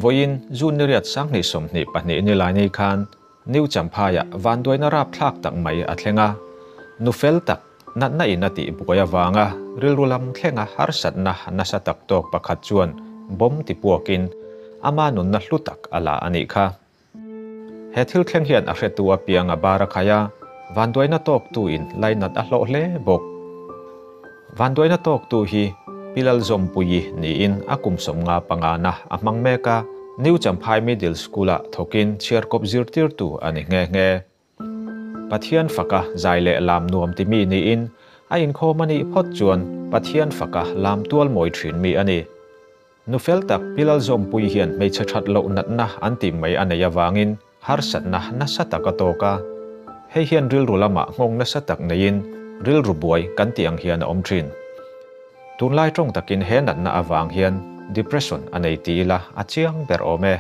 Vawiin June ni riat 2022 nilaini khan New Champhaiah vanduaina rapthlak tak mai a thleng a, nu fel tak natna in a tih buai avanga rilru lam thlenga harsatna nasa tak tawk pakhat chuan bomb tipuakin ama nunna hlu tak a la a nih kha. He thil thleng hian a hretu apiang a bar a khai a, vanduaina tawktu in lainat a hlawh hle bawk. Vanduaina tawktu hi Pi Lalzawmpuii niin a kum 55 na a hmang mek a, New Champhai Middle School-ah thawkin chhiarkawp zirtirtu a ni nghe nghe. Pathian faka zai leh lam nuam ti mi niin a inkhawm a nih phawt chuan Pathian faka lam tual mawi thin mi a ni. Nu fel tak Pi Lalzawmpuii hian hmeichhe that loh natna an tih mai a neih avangin harsatna nasa tak a tawk a. Hei hian rilru lamah nghawng nasa tak neiin rilru buai kan tih ang hian a awm thin. Tunlai tawng takin he natna avang hian depression a nei ti ila a chiang ber awm e.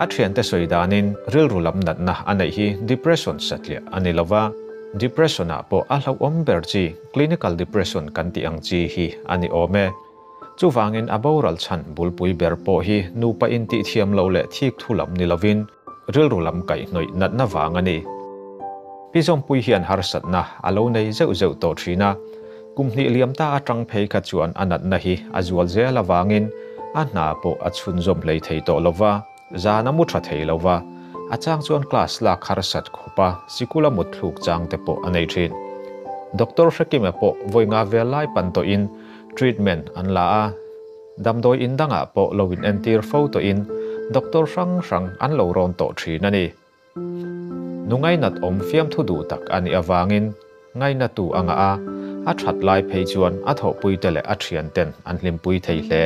A thiante sawi danin rilru lam natna a neih hi depression satliah a ni lova, depression ah pawh a hlauhawm ber chi clinical depression kan tih ang chi hi a ni awm e. Chuvangin a boral chhan bulpui ber pawh hi nupa intih thiam loh leh thik thu lam ni lovin rilru lam kaihhnawih natna vang a ni. Pi Zawmpui hian harsatna a lo nei zeuh zeuh tawh thin a, kum hnih liam ta atang phei kha chuan a natna hi a zual zel avangin a hna pawh a chhunzawm hlei thei tawh lova, zan a mu tha thei lova, a chang chuan class lak harsat khawp a sikul a mut thluk chang te pawh a nei thin. Doctor Hrekima pawh vawi nga vel lai pan tawhin Treatment an la a, damdawi in dangah pawh lo in entir fo tawhin doctor hrang hrang an lo rawn tawh thin a ni. Nu ngainat awm fiamthu duh tak a nih avangin ngainatu a ngah a, a that lai phei chuan a thawhpuite leh a thianten an hlimpui thei hle.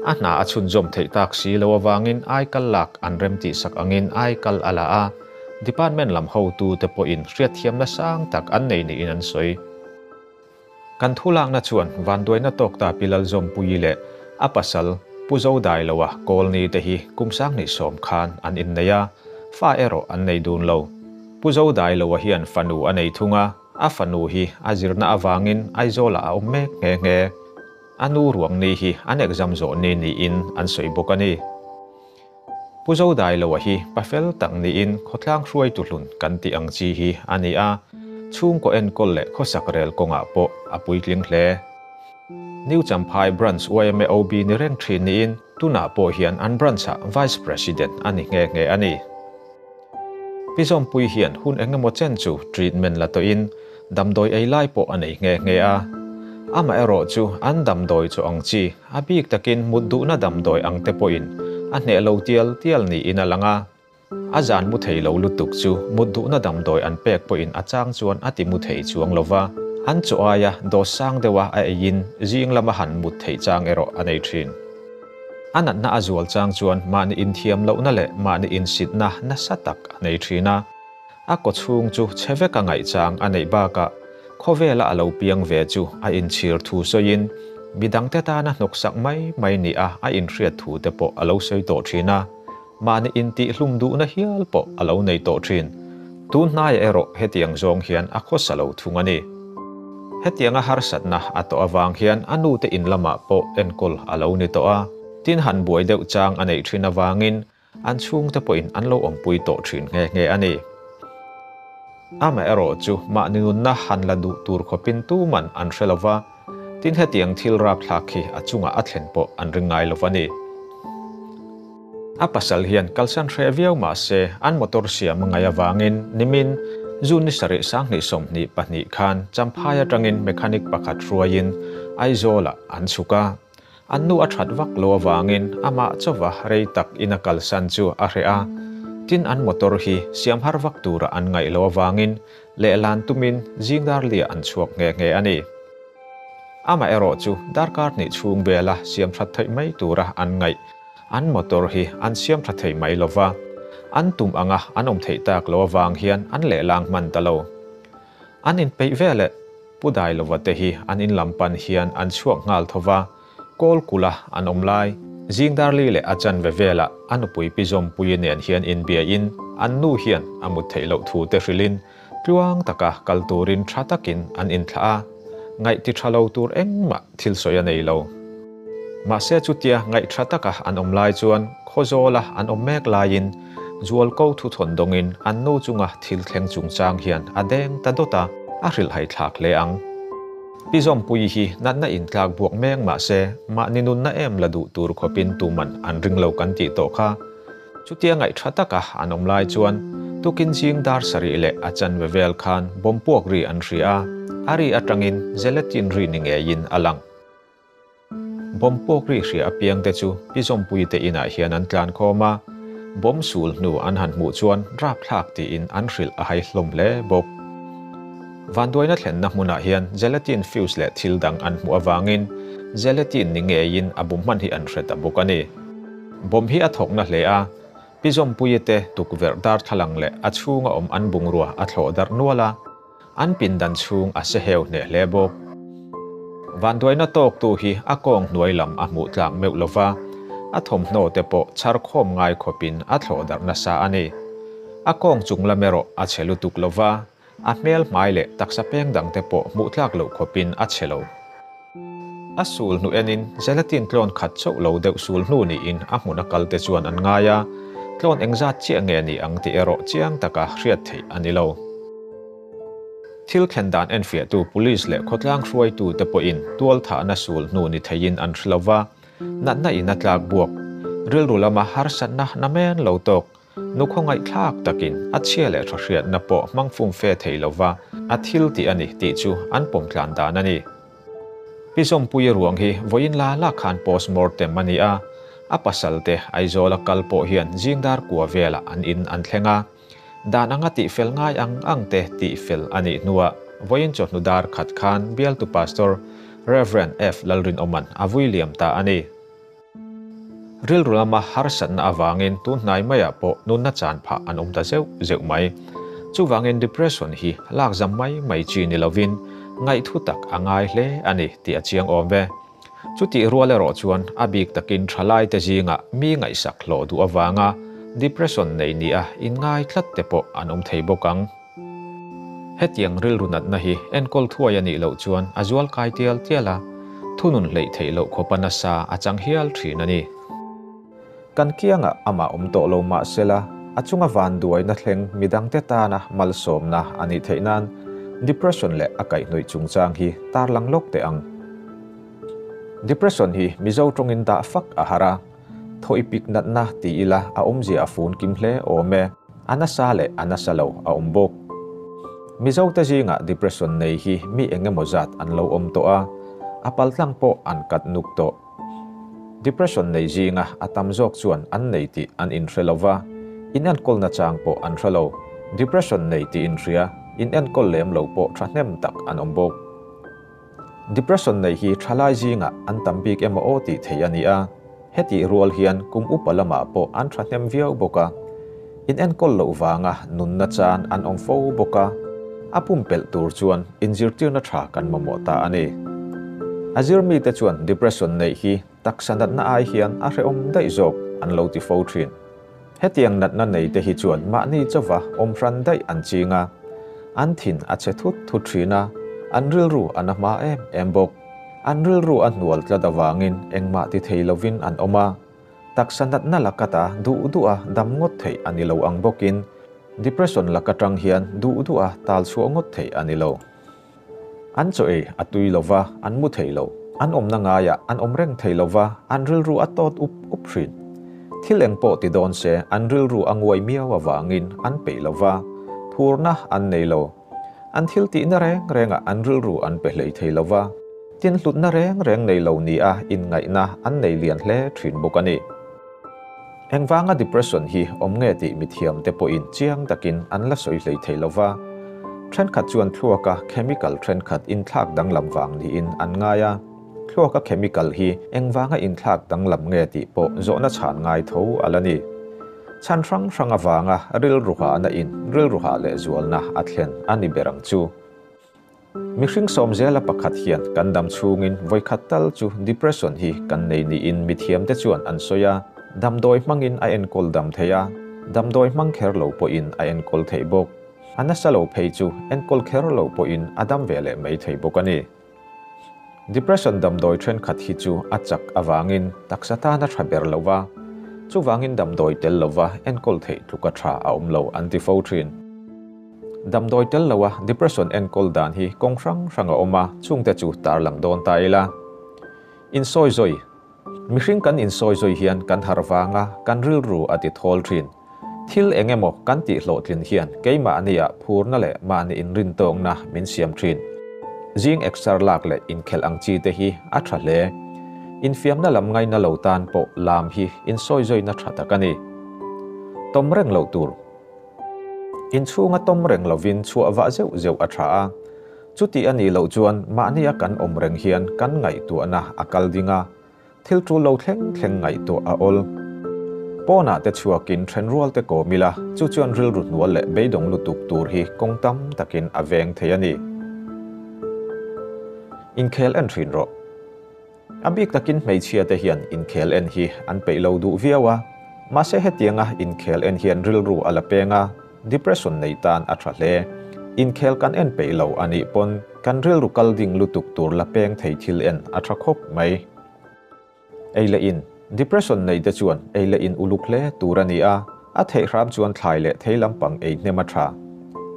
A hna a chhunzawm theih tak si lo avangin aikal lak an remtihsak angin aikal a la a, department lam hotute pawhin hriatthiamna sang tak an nei niin an sawi. Kan thulakna chuan vanduaina tawk ta Pi Lalzawmpuii leh a pasal Pu Zodailoa Kawlni te hi kum 2010 khan an innei a, fa erawh an nei dun lo. Pu Zodailoa hian fanu a nei thung a, a fanu hi a zirna avangin Aizawlah a awm mek nghe nghe. A nu ruang ni hi an exam zawh ni niin an sawi bawk a ni. Pu Zodailoa hi pa fel tak niin khawtlang hruaitu hlun kan tih ang chi hi a ni a, chhungkaw enkawl leh khawsak rel kawngah pawh a puitling hle. New Champhai Branch yma OB ni reng thin niin tunah pawh hian an branch-ah Vice President a ni nghe nghe a ni. Pi Zawmpui hian hun engemaw chen chu treatment la tawhin damdawi ei lai pawh a nei nghe nghe a. Amaherawh chu an damdawi chu ang chi, a bik takin mut duhna damdawi ang te pawhin a hneh lo tial tial niin a lang a. A zan mu thei lo lutuk chu mut duhna damdawi an pek pawhin a chang chuan a ti mu thei chuang lo va, an chaw aia dawt sang deuha a eiin zing lama han mut theih chang erawh a nei thin. A natna a zual chang chuan mahni inthiam lohna leh mahni insitna nasa tak a nei thin a. A kawchhung chu chhe veka ngaihchang a neih bakah khawvela a lo piang ve chu a inchhir thu sawiin midangte tana hnawksak mai mai nia a inhriat thu te pawh a lo sawi tawh thin a, mahni intihhlum duhna hial pawh a lo nei tawh thin. Tun hnaiah erawh hetiang zawng hian a khawsa lo thung a ni. Hetianga harsatna a tawh avang hian a nute in lamah pawh enkawl a lo ni tawh a, tin han buai deuh chang a neih thin avangin An chhungte pawhin an lo awmpui tawh thin nghe nghe a ni. Amaherawh chu mahni nunna han la duh tur khawpin tuman an hre lo va, tin hetiang thil rapthlak hi a chungah a thlen pawh an ring ngai lo va ni. A pasal hian kalsan hreh viau mah se an motor siam a ngaih avangin nimin June ni sarih 2022 khan Champhai atangin mechanic pakhat hruaiin Aizawlah an chhuk a. An nu a that vak lo avangin amah chauva rei tak in a kalsan chu a hreh a, tin an motor hi siam har vak tura an ngaih lo avangin lehlan tumin zing dar liah an chhuak nghe nghe a ni. Amaherawh chu darkar hnih chhung vela siam that theih mai tura an ngaih an motor hi an siam tha thei mai lova, an tum anga an awm theih tak lo avang hian an lehlang hman ta lo. An inpeih veleh Pu Dailova te hi an in lam pan hian an chhuak nghal tho va, kawl kula an awm lai. Zing Darli leh a chanve velah a nupui Pi Zawmpuii nen hian inbiain an nu hian a mut theih loh thu te hrilhin tluang taka kal turin tha takin an inthlah a, ngaih ti tha lo tur engmah thil sawi a nei lo. Mahse chutia ngaihṭha taka an awm lai chuan Khawzawla an awm mek laiin Zualko thuthawn dawngin an nu chunga thil thleng chungchang hian a deng ta dawt a, a hrilhhai thlak hle ang. Pi Zawmpuii hi natna intlak buak mek mahse mahni nunna em la duh tur khawpin tuman an ring lo kan tih tawh kha. Chutia ngaihṭha taka an awm lai chuan tukin zing dar sarih leh a chanve vel khan bomb puak ri an hria a, a ri aṭangin gelatin ri ni ngeiin a lang. Bomb puak ri hria apiang te chu Pi Zawmpuii te inah hian an tlan khawm a, bomb sul hnu an han hmuh chuan rapthlak tiin an hrilh a hai hlawm hle bawk. Vanduaina thlenna hmunah hian gelatin fuse leh thil dang an hmuh avangin gelatin ni ngeiin a bum hman hi an hre ta bawk a ni. Bomb hi a thawkna hle a, Pi Zawmpuii te tukverh darthlalang leh a chhunga awm an bungrua a thlawh darh nual a, An pindan chhung a seheu hneh hle bawk. Vanduaina tawktu hi a kawng hnuai lam a hmuh tlak meuh lo va, a thawmhnaw te pawh chhar khawm ngai khawpin a thlawh darh nasa a ni. A kawng chung lam erawh a chhe lutuk lo va, a hmel hmai leh taksa peng dang te pawh hmuh tlak loh khawpin a chhe lo. A sul hnu enin gelatin tlawn khat chauh lo deuh sul hnu niin a hmun a kal te chuan an ngai a, tlawn engzat chiah nge ni ang tih erawh chiang taka hriat theih a ni lo. Thil thlen dan enfiahtu police leh khawtlang hruaitu te pawhin tualthahna sul hnu ni theiin an hre lo va, natna in a tlak buak, rilru lama harsatna namen lo tawk, Nu khawngaihthlak takin a chhia leh tha hriatna pawh hmang fum fe thei lova a thil tih a ni tih chu an pawm tlan dan a ni. Pi Zawmpuii ruang hi vawiin la la khan post mortem a ni a, a pasal te Aizawla kal pawh hian zingdar kua velah an in an thleng a, dan anga tihfel ngai ang ang te tihfel a nih hnuah vawiin chawhnu dar khat khan bialtu Pastor Rev. F. Lalrinawma'n a vui liam ta a ni. Rilru lama harsatna avangin tun hnai maiah pawh nunna chan phah an awm ta zeuh zeuh mai. Chuvangin depression hi lak zam mai mai chi ni lovin ngaihthu tak a ngai hle a ni tih a chiang awm ve. Chutih rual erawh chuan a bik takin thalaite zingah mi ngaihsak hlawh duh avanga depression nei nia inngai tlat te pawh an awm thei bawk ang. Hetiang rilru natna hi enkawl thuai a nih loh chuan a zual kai tial tial a, thunun hleih theih loh khawpa nasa a chang hial thin a ni. Kan kiangah amah awm tawh lo mah sela, a chunga vanduaina thleng midangte tana malsawmna a nih theih nan depression leh a kaihhnawih chungchang hi tarlang lawk teh ang. Depression hi Mizo tawngin dah fak a har a. Thaw i pik natna ti ila a awmzia a fun kim hle awm e, a nasa leh a nasa lo a awm bawk. Mizote zingah depression nei hi mi eng emaw zat an lo awm tawh a, a paltlang pawh an kat nuk tawh. Depression nei zinga a tam zawk chuan an nei tih an inhre lo va, inenkawl nachang pawh an hre lo. Depression nei tih inhria, inenkawl lem lo pawh thahnem tak an awm bawk. Depression nei hi thalai zingah an tam bik emaw aw tih theih a ni a, hetih rual hian kum upa lamah pawh an thahnem viau bawk a. Inenkawl loh vanga nunna chan an awm fo bawk a, a pumpelh tur chuan inzirtirna tha kan mamawh ta a ni. A zirmite chuan depression neih hi taksa natna ai hian a hrehawm daih zawk an lo ti fo thin. Hetiang natna nei te hi chuan mahni chauva awm hran daih an ching a, an thin a chhe thut thut thin a, an rilru a na hma em em bawk. An rilru a hnual tlat avangin engmah ti thei lovin an awm a, taksa natna lakata duh duha dam ngawt theih a ni lo ang bawkin depression lak atang hian duh duha tal chhuah ngawt theih a ni lo. An chaw ei a tui lo va, an mu thei lo. An awmna ngaiah an awm reng thei lo va, an rilru a tawt up up thin. Thil eng pawh ti dawn se, an rilru a nguai miau avangin an peih lo va, phurna an nei lo. An thil tihna reng rengah an rilru an pe hlei thei lo va, tin hlutna reng reng nei lo nia inngaihna an nei lian hle thin bawk a ni. Engvanga depression hi awm nge tih mithiam te pawhin chiang takin an la sawi hlei thei lo va. Thenkhat chuan thluaka chemical thenkhat inthlak danglam vang niin an ngai a. Thluaka chemical hi engvanga inthlak danglam nge tih pawh zawhna chhan ngai tho a la ni. Chhan hrang hrang avanga rilru hahna in rilru hah lehzualna a thlen a ni ber ang chu. Mihring sawmzela pakhat hian kan dam chhungin vawikhat tal chu depression hi kan nei niin mithiamte chuan an sawi a, damdawi hmangin a enkawl dam thei a, damdawi hmang kher lo pawhin a enkawl theih bawk. A nasa lo phei chu enkawl kher lo pawhin a dam ve leh mai thei bawk a ni. Depression damdawi thenkhat hi chu a chak avangin taksa tan a tha ber lo va, chuvangin damdawi tel lova enkawl theih tluka tha a awm lo an ti fo thin. Damdawi tel loa depression enkawl dan hi kawng hrang hrang a awm a, chungte chu tarlang dawn ta ila. Insawi zawi. Mihring kan insawi zawi hian kan harh vanga kan rilru a ti thawl thin. Thil eng emaw kan tih hlawhtlin hian keimahnia phurna leh mahni inrintawkna min siam thin. Zing exer lak leh inkhelh ang chi te hi a tha hle. Infiamna lam ngaina lo tan pawh lam hi insawi zawina tha tak a ni. Tawm reng loh tur. Inchhunga tawm reng lovin chhuah vah zeuh zeuh a tha a. Chuti a nih loh chuan mahnia kan awm reng hian kan ngaihtuahna a kal ding a, thil tul lo thleng thleng ngaihtuah a awl. Pawnah te chhuakin thenrual te kawm ila, chu chuan rilru hnual leh beidawng lutuk tur hi kawng tam takin a veng thei a ni. Inkhel en thin rawh. A bik takin hmeichhia te hian inkhel en hi an peih lo duh viau a, mahse hetianga inkhel en hian rilru a la peng a, depression nei tan a tha hle. Inkhel kan en peih lo a nih pawn kan rilru kal ding lutuk tur la peng thei thil en a tha khawp mai. Ei leh in, Depression nei te chuan ei leh in uluk hle tur a ni a, a theih hram chuan thlai leh thei lampang ei hnem a tha.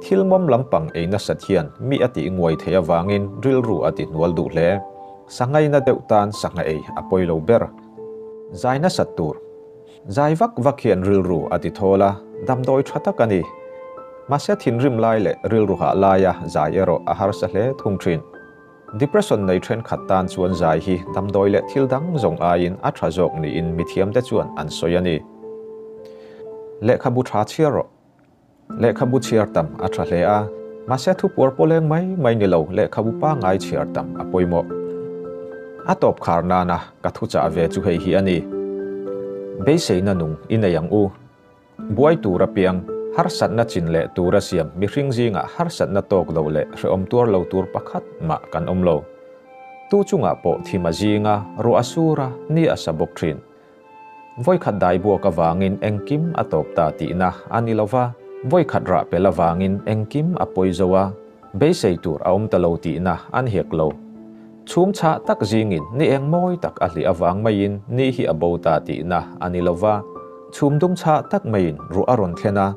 Thil mawm lampang ei nasat hian mi a tih nguai theih avangin rilru a ti hnual duh hle. Sanghaina deuh tan sangha ei a pawi lo ber. Zai nasat tur. Zai vak vak hian rilru a ti thawl a, damdawi tha tak a ni. Mahse thinrim lai leh rilru hah laia zai erawh a harsa hle thung thin. Depression nei thenkhat tan chuan zai hi damdawi leh thil dang zawng aiin a tha zawk niin mithiamte chuan an sawi a ni. Lehkhabu tha chhiar rawh. Lehkhabu chhiar tam a tha hle a, mahse thupuar pawleng mai mai ni lo lehkhabu pangngai chhiar tam a pawimawh. A tawp khar nana ka thuchah ve chu hei hi a ni. Beiseina nung i nei ang u. Buai tur apiang, harsatna chin leh tura siam mihring zingah harsatna tawk lo leh hrehawm tuar lo tur pakhat mah kan awm lo. Tu chungah pawh thim a zinga, ruah a sur a, ni a sa bawk thin. Vawikhat dai buak avangin engkim a tawp ta tihna a ni lo va, vawikhat rah pel avangin engkim a pawi zo a, beisei tur a awm ta lo tihna an hek lo. Chhum chhah tak zingin ni eng mawi tak a hlih avang maiin ni hi a bo ta tihna a ni lo va, chhum dum chhah tak maiin ruah a rawn thlen a,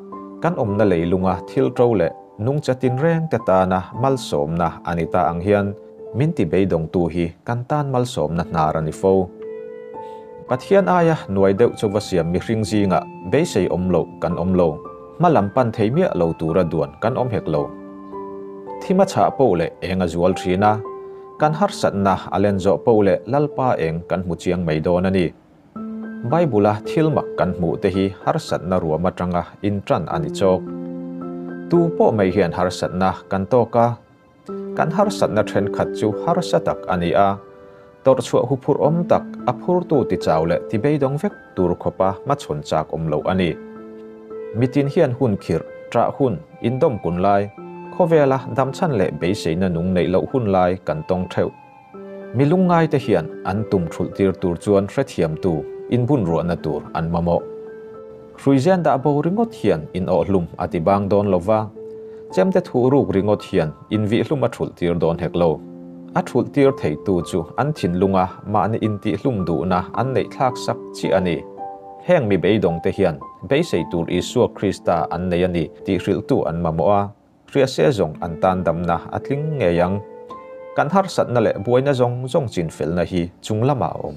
kan awmna leilunga thil ṭo leh nungcha tinreng te tana malsawmna a ni ta ang hian min ti beidawngtu hi kan tan malsawmna hnar a ni fo. Pathian aia nuai deuh chu va siam mihring zingah beisei awm loh kan awm lo. Hma lam pan thei miah lo tura duan kan awm hek lo. Thim a chhah poh leh eng a zual thin a, kan harsatna a len zawh poh leh Lalpa eng kan hmu chiang mai dawn a ni. Bible-a thil mak kan hmuh te hi harsatna ruam atanga intan a ni chawk. Tu pawh mai hian harsatna kan tawk a, Kan harsatna thenkhat chu harsa tak a ni a, tawrhchhuah huphurh awm tak, a phurtu tichau leh tibeidawng vek tur khawpa hmachhawn chak awm loh a ni. Mitin hian hun khirh, ṭah hun, indawm kun lai, khawvela damchhan leh beiseina nung neih loh hun lai kan tawng ṭheuh. Mi lungngaite hian an tum thulh tir tur chuan hrethiamtu inbunruahna tur an mamawh. Hruizen dah bo ringawt hian inawhhlum a ti bang dawn lo va, chemte thuh ruk ringawt hian invihhlum a thulh tir dawn hek lo. A thulh tir theitu chu an thinlunga mahni intihhlum duhna an neih thlak sak chiah a ni. Heng mi beidawngte hian beisei tur Isua Krista an nei a ni tih hrilhtu an mamawh a. Hriase zawng an tan damna a tling ngei ang. Kan harsatna leh buaina zawng zawng chinfelna hi chung lamah a awm.